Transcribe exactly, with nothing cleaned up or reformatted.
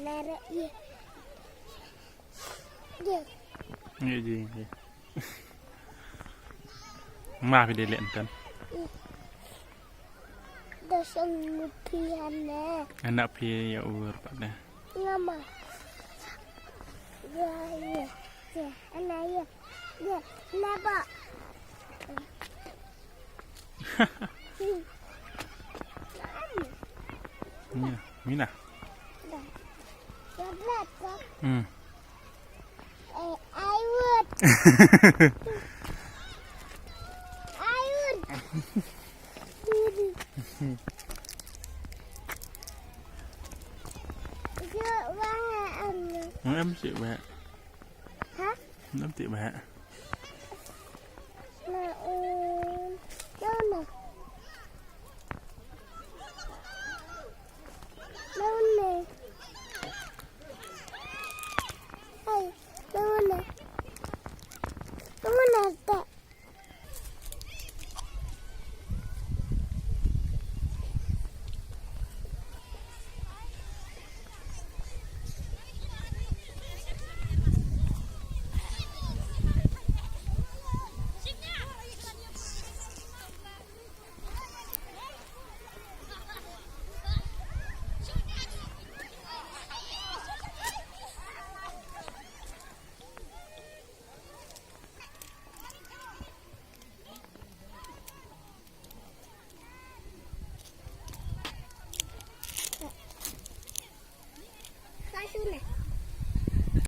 Ye, ye, ye. Ma phi dei leh kan. Da sang phi hane. Anak phi ya ur pada. Ngama. Ya, ya, ya. Ana ya. Ya, napa? Mina, Mina. Hmm. Eh, I would. I would. Em sih, Mak. Hah? Em sih, Mak.